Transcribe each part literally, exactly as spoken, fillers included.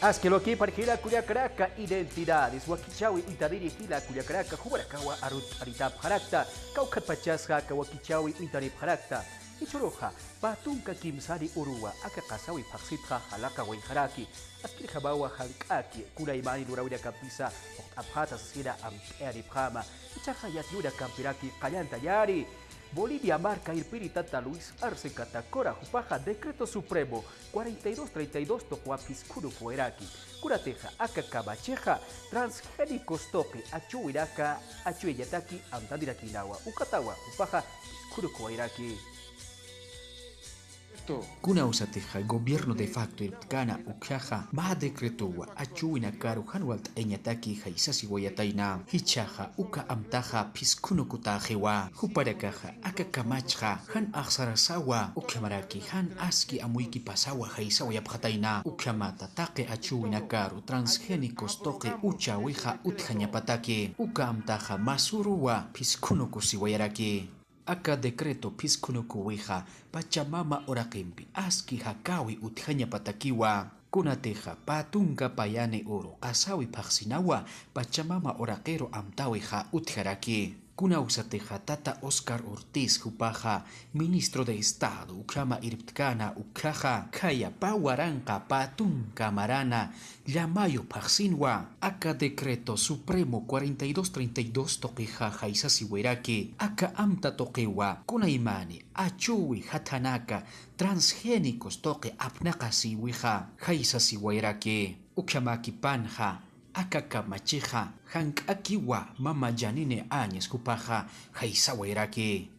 Aski lukipan jila kullakanaka, identidades wakichäwi uñtaniri jila kullakanaka, jumanakawa arut aritapxarakta, kawkhatpachasxa aka wakichäwi uñtanipxarakta. Jichhüruxa, pä tunka kimsani uruwa aka qasawi phaxsitxa jalaqawayxaraki. Askirjamawa jank'aki, kunaymani luräwinakampisa phuqt'apxäta sasina amt'ayaripxäma. Jichhaxa yatiyunakampiraki qalltañäni. Bolivia marka irpiri tata Luis Arce Catacora, jupaxa Decreto Supremo cuarenta y dos treinta y dos tuqiwa phiskhunukuwayraki. Kunatixa aka kamachixa transgénicos tuqi achüwinaka achuyataki amtanirakïnawa. Ukatawa jupaxa phiskhunukuwayraki. Kunawsatixa gobierno de facto irptkäna ukkhaxa mä decretowa achüwinakaru jan walt'ayañataki jaysasiwayatayna. Jichhaxa uka amtaxa phiskhunukutäxiwa. Jupanakaxa aka kamachxa jan axsarasawa, ukhamaraki jan aski amuykipasawa jaysawayapxatayna. Ukhamata taqi achüwinakaru transgénicos tuqi uchäwixa utjañapataki. Uka amtaxa masuruwa phiskhunukusiwayaraki. Aka decreto phiskhunukuwixa Pachamama uraqimpi aski jakäwi utjañapatakiwa. Kunatixa pä tunka payani uru qasawi phaxsinawa Pachamama uraqiru amtäwixa utjaraki. Kunawsatixa tata Oscar Ortiz, jupaxa ministro de Estado ukhama irptkäna ukkhaxa, khaya pä waranqa pä tunka marana llamayu phaxsinwa aka Decreto Supremo cuarenta y dos treinta y dos tuqixa jaysasiwayraki. Aka amta tuqiwa kunaymani achüwi jathanaka transgénicos tuqi apnaqasïwixa jaysasiwayraki. Ukhamakipanxa aka kamachixa jank'akiwa mama Janine Áñez, jupaxa jaysawayraki.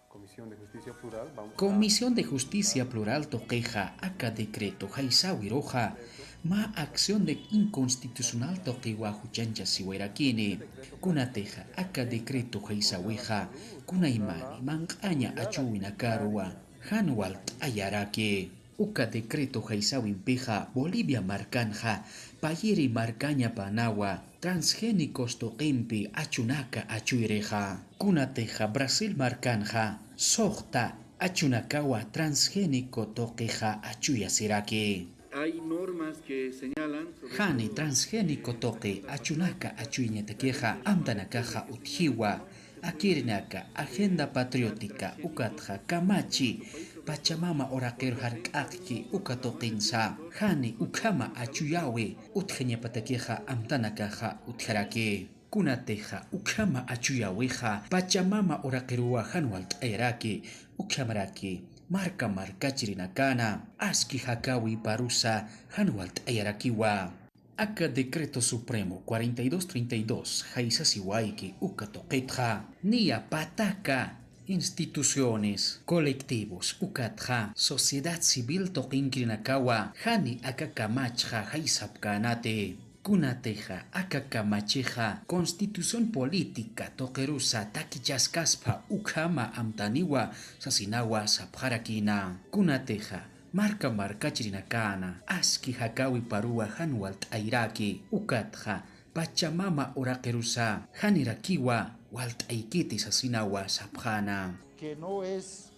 Comisión de Justicia Plural, vamos a... Comisión de Justicia Plural tuqixa aka decreto jaysawiruxa mä acción de inconstitucional tuqiwa juchanchasiwayrakini. Kunatixa aka decreto jaysawixa kunaymani manq'aña achüwinakaruwa jan walt'ayaraki. Uka decreto jaysawimpixa Bolivia markanxa payiri markañapanawa transgénicos tuqimpi achunaka achuyirixa. Kunatixa Brasil markanxa suxta achunakawa transgénico tuqixa achuyasiraki. Hay normas que señalan sobre... Jani todo, transgénico, eh, tuqi achunaka achuyañatakixa amtanakaxa utjiwa. Akirinaka Agenda Patriótica ukatxa kamachi Pachamama uraqiru jark'aqki uka tuqinsa, jani ukhama achuyäwi utjañapatakixa amtanakaxa utjaraki. Kunatixa ukhama achuyäwixa Pachamama uraqiruwa jan walt'ayaraki, ukhamaraki marka markachirinakana aski jakäwiparusa jan walt'ayarakiwa. Aka Decreto Supremo cuarenta y dos treinta y dos jaysasiwayki uka tuqitxa, niya pataka instituciones, colectivos ukatxa sociedad civil tuqinkirinakawa jani aka kamachxa jaysapkänati. Kunatixa aka kamachixa constitución política tuqirusa takichaskaspha ukhama amtaniwa sasinawa sapxarakïna. Kunatixa marka markachirinakana aski jakäwiparuwa jan walt'ayraki, ukatxa Pachamama uraqirusa janirakiwa walt'aykiti sasinawa sapxäna. Que no es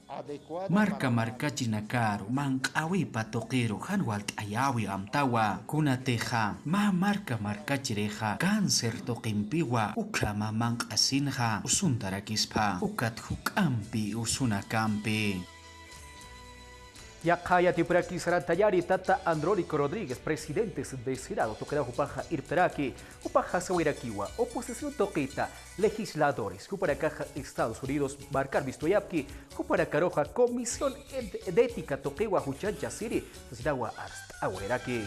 adecuado. Marka para markachirinakaru manq'äwipa tuqiru jan walt'ayäwi amtawa. Kunatixa mä marka markachirixa cáncer tuqimpiwa ukhama manq'asinxa usuntarakispa, ukat juk'ampi usunakampi. Yaqha yatipuraki sarantañäni tata Andrónico Rodríguez, presidente de Senado tuqinaw jupaxa irptaraki, jupaxa sawayrakiwa oposición tuqita, legisladores jupanakaxa Estados Unidos markar mistuyapki, jupanakaruxa comisión ed-, de ética tuqiwa juchanchasiri sasinawa arst'awayraki.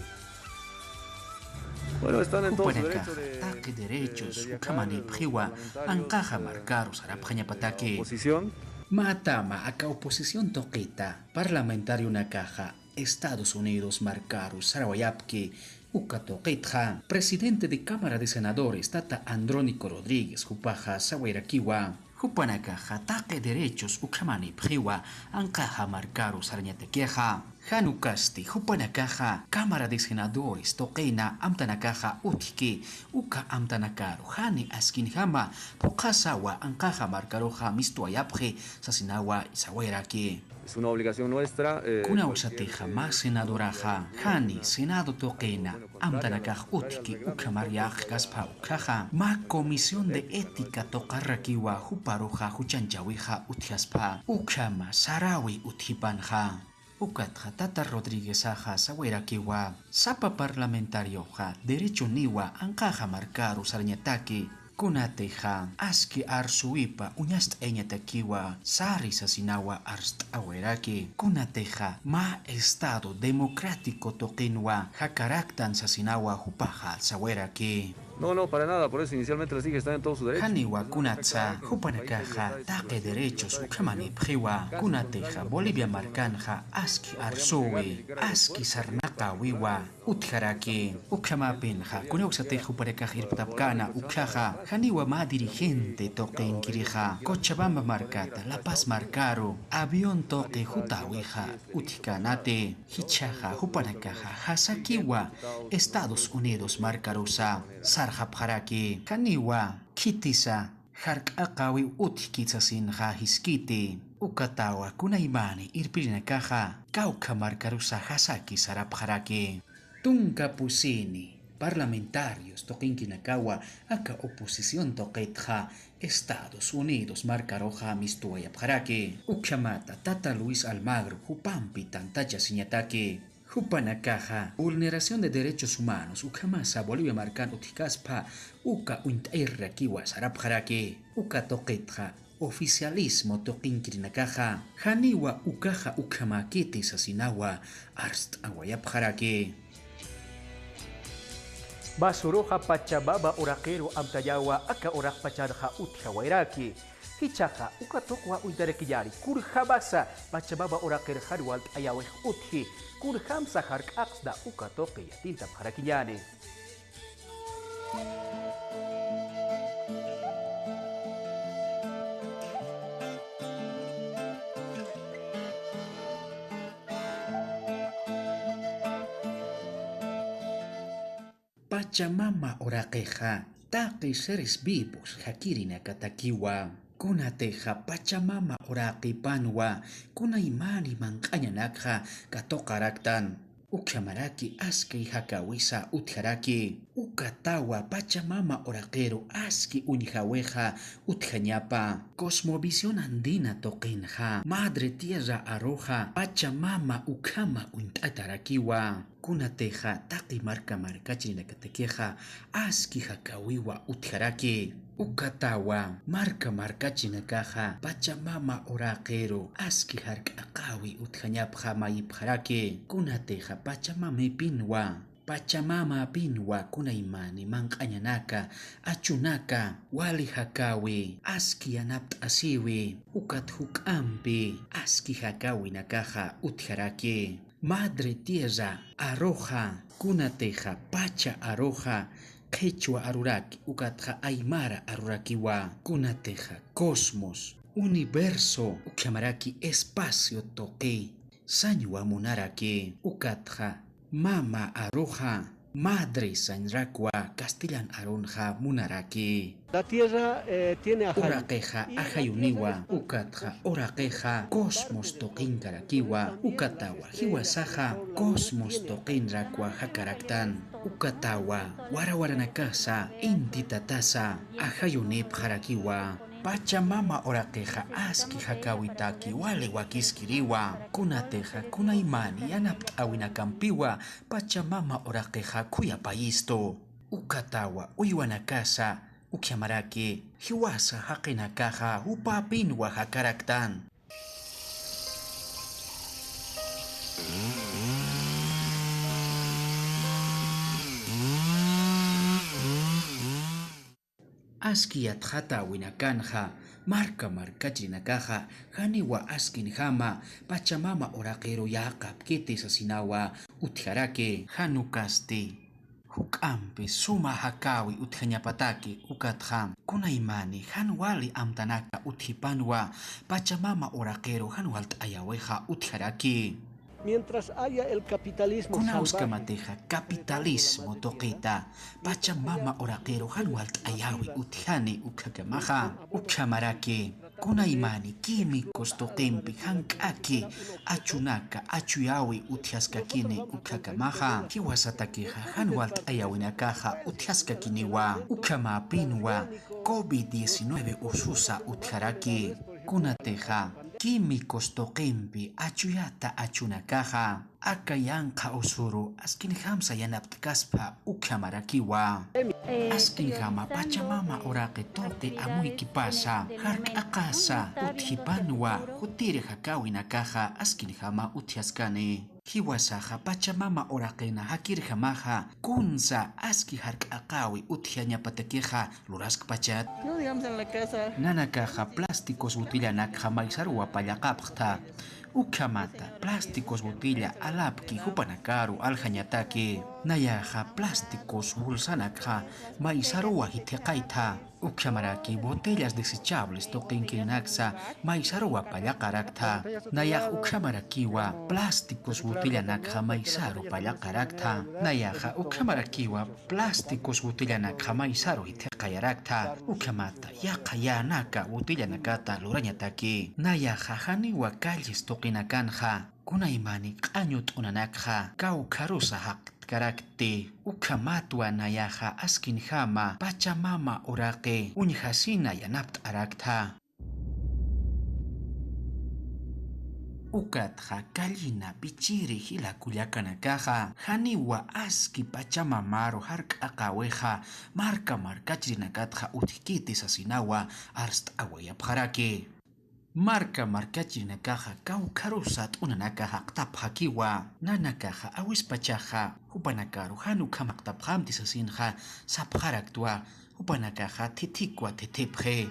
Bueno, están en todo su derecho de, jupanakaxa taqi derechos de, de viajar, ukhamanipxiwa, los parlamentarios, anqaxa, eh, markaru, eh, sarapxañapataki, de la oposición. Mä tama aka oposición tuqita, parlamentarionakaxa Estados Unidos markaru sarawayapki, uka tuqitxa presidente de Cámara de Senadores tata Andrónico Rodríguez jupaxa sawayrakiwa. Jupanakaxa taqi derechos ukhamanipxiwa anqaxa markaru sarañatakixa. Jan ukasti jupanakaxa Cámara de Senadores tuqina amtanakaxa utjki, uka amtanakaru jani askinjama phuqhasawa anqaxa markaruxa mistuwayapxi sasinawa sawayraki. Es una obligación nuestra. Kuna usatixa mä senadoraxa jani Senado tuqina amtanakax utjki, ukhamar yäqkaspha ukkhaxa mä Comisión de Ética tuqarrakiwa, juparuxa juchañchäwixa utjaspha, ukhama saräwi utjipanxa. Ukatxa tata Rodríguezaxa sawayarakiwa, sapa parlamentarioxa derechoniwa anqaxa markaru sarañataki, kunatixa aski arsuwipa uñast'ayañatakiwa sari sasinawa arst'awayaraki, kunatixa mä Estado democrático tuqinwa jakaraktan sasinawa jupaxa sawayaraki. No, no, para nada, por eso inicialmente les dije, están en todo su derecho. Janiwa kunatsa, jupanakaxa taqi derechos ukhamanipxiwa, kunatixa Bolivia markanxa aski arsuwi, aski sarnaqäwiwa utjaraki. Ukhamapinxa, kuna uksatix jupanakax irptapkäna ukkhaxa, janiwa mä dirigente tuqinkirixa Cochabamba markata La Paz markaru avión tuqi jutäwixa utjkänati. Jichhaxa jupanakaxa jasakiwa Estados Unidos markarusa sarxapxaraki, janiwa khitisa jark'aqäwiw utjki sasinxa jiskiti. Ukatawa kunaymani irpirinakaxa kawkha markarusa jasaki sarapxaraki. Tunka pusini parlamentarios tuqinkinakawa aka oposición tuqitxa Estados Unidos markaruxa mistuwayapxaraki. Ukhamata tata Luis Almagro jupampi tantachasiñataki. Jupanakaxa vulneración de derechos humanos ukhamasa Bolivia markan utjkaspha uka uñt'ayrakiwa sarapxaraki. Uka tuqitxa oficialismo tuqinkirinakaxa janiwa ukaxa ukhamäkiti sasinawa arst'awayapxaraki. Basuruxa Pachamama uraqiru amtañawa aka uraqpachanxa utjawayraki. Jichhaxa uka tuqwa uñtarakiñäni, kunjamasa Pachamama uraqir jan walt'ayäwix utji, kunjamsa jark'aqsna uka tuqi yatintapxarakiñäni. Pachamama uraqixa taqi seres vivos jakirinakatakiwa. Kunatixa Pachamama uraqipanwa kunaymani manq'añanakxa katuqaraktan. Ukhamaraki aski jakäwisa utjaraki. Ukatawa Pachamama uraqiru aski uñjäwixa utjañapa. Cosmovisión andina tuqinxa Madre Tierra aruxa Pachamama ukhama uñt'atarakiwa. Kunatixa taqi marka markachirinakatakixa aski jakäwiwa utjaraki. Ukatawa marka markachirinakaxa Pachamama uraqiru aski jark'aqäwi utjañapxa mayipxaraki. Kunatixa Pachamamipinwa, Pachamamapinwa kunaymani manq'añanaka, achunaka, wali jakäwi, aski yanapt'asiwi, ukat juk'ampi aski jakäwinakaxa utjaraki. Madre Tierra aruxa kunatixa pacha aruxa qhichwa aruraki, ukatxa aymara arurakiwa. Kunatixa cosmos, universo, ukhamaraki espacio tuqi sañwa munaraki. Ukatxa mama aruxa madre sañrakwa castellan arunxa munaraki. La tierra, eh, tiene ajayun. Uraqixa ajayuniwa, ukatxa uraqixa cosmos tuqinkarakiwa, ukatawa jiwasaxa cosmos tuqinrakwa jakaraktan. Ukatawa warawaranakasa, inti tatasa ajayunipxarakiwa. Pachamama uraqixa aski jakäwitaki wali wakiskiriwa. Kunatixa kunaymani yanapt'äwinakampiwa Pachamama uraqixa khuyapayistu. Ukatawa uywanakasa, ukhamaraki jiwasa jaqinakaxa jupapinwa jakaraktan. Aski yatxatäwinakanxa marka markachirinakaxa janiwa askinjama Pachamama uraqiru yäqapkiti sasinawa utjaraki. Jan ukasti juk'ampi suma jakäwi utjañapataki, ukatxa kunaymani jan wali amtanaka utjipanwa Pachamama uraqiru jan walt'ayäwixa utjaraki. Mientras haya el capitalismo salvaje. Kunawskamaxa capitalismo tuqita Pachamama uraqiru jan walt'ayäwi utjani ukkhakamaxa, ukhamaraki Kunaymani químicos tuqimpi jank'aki achunaka achuyäwi utjaskakini ukkhakamaxa, jiwasatakixa jan walt'ayäwinakaxa utjaskakiniwa, ukhamäpinwa covid diecinueve ususa utjaraki. Kunatixa químicos tuqimpi achuyata achunakaxa aka yanqha usuru askinjamsa yanapt'kaspa ukhamarakiwa. Askinjama Pachamama uraqi tuqi amuykipasa jark'aqasa utjipanwa, jutir jakäwinakaxa askinjama utjaskani. Jiwasaxa Pachamama uraqina jakirjamaxa kunsa aski jark'aqäwi utjañapatakixa luraskpachat. No, digamos en la casa. Nanakaxa plásticos botellanakxa maysaruwa pallaqapxta. Ukhamata plásticos botella alapki jupanakaru aljañataki. Nayaxa plásticos bolsanakxa maysaruwa jithiqaytha. Ukhamaraki botellas desechables tuqinkirinaksa maysaruwa pallaqaraktha. Nayax ukhamarakiwa plásticos botellanakxa maysaru pallaqaraktha. Nayaxa ukhamarakiwa plásticos botellanakxa maysaru jithiqayaraktha. Ukhamata yaqha yänaka botellanakata lurañataki. Nayaxa janiwa calles tuqinakanxa kunaymani q'añu t'unanakxa kawkharusa jaqtkarakti. Ukhamatwa nayaxa askinjama Pachamama uraqi uñjasina yanapt'araktha. Ukatxa callina pichiri jila kullakanakaxa janiwa aski Pachamamaru jark'aqäwixa marka markachirinakatxa utjkiti sasinawa arst'awayapxaraki. Marka markachirinakaxa kawkharusa t'unanaka jaqtapxakiwa. Nanakaxa awispachaxa jupanakaru jan ukham jaqtapxamti sasinxa sapxaraktwa, jupanakaxa thithikwa thithipxi.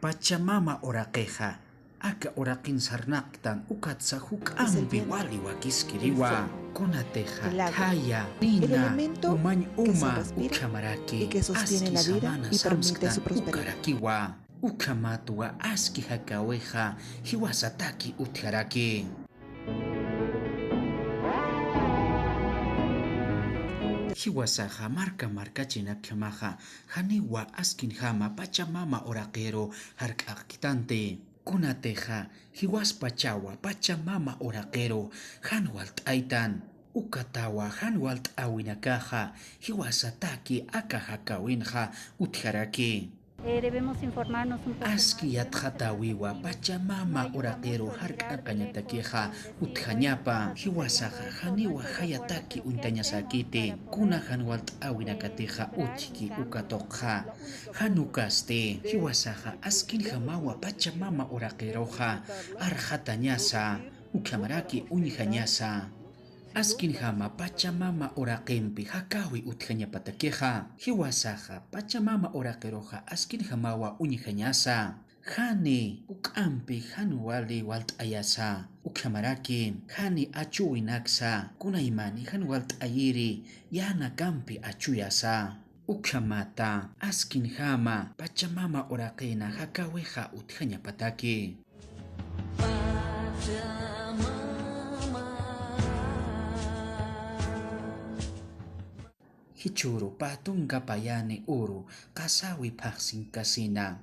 Pachamama uraqixa aka uraqin sarnaqtan ukatsa juk'ampi wali wakiskiriwa. Kunatixa thaya, nina, umañ uma, ukhamaraki aski samana samsktan ukarakiwa. Ukhamatwa aski jakäwixa jiwasataki utjaraki. Jiwasaxa marka markachirinakjamaxa janiwa askinjama Pachamama uraqiru jark'aqkitanti. Kunatixa jiwaspachawa Pachamama uraqiru jan walt'aytan. Ukatawa jan walt'äwinakaxa jiwasataki aka jakäwinxa utjaraki. Eh, debemos informarnos un poco más. Aski yatxatäwiwa Pachamama uraqiru jark'aqañatakixa utjañapa. Jiwasaxa janiwa jayataki uñtañasäkiti, kuna jan walt'äwinakatixa utjki uka tuqxa. Jan ukasti jiwasaxa askinjamawa Pachamama uraqiruxa arxatañasa, ukhamaraki uñjañasa. Askinjama Pachamama uraqimpi jakäwi utjañapatakixa, jiwasaxa Pachamama uraqiruxa askinjamawa uñjañasa, jani juk'ampi jan wali walt'ayasa, ukhamaraki jani achuwinaksa, kunaymani jan walt'ayiri yänakampi achuyasa. Ukhamata askinjama Pachamama uraqina jakäwixa utjañapataki. Jichhüru pä tunka payani uru qasäwi phaxsinkasina.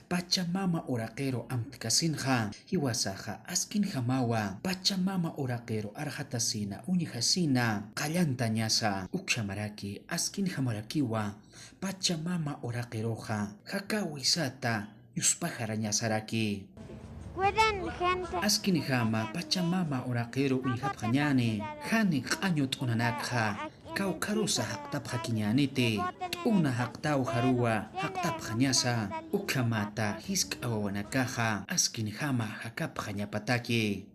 Pachamama uraqiru amtkasinxa, jiwasaxa askinjamawa Pachamama uraqiru arxatasina, uñjasina qallantañasa, ukhamaraki askinjamarakiwa Pachamama uraqiruxa jakäwisata yuspajarañasaraki. Askinjama Pachamama uraqiru uñjapxañäni, jani q'añu t'unanakxa kawkharusa jaqtapxakiñäniti, t'una jaqtawjaruwa jaqtapxañasa, ukhamata jisk'a wawanakaxa askinjama jakapxañapataki.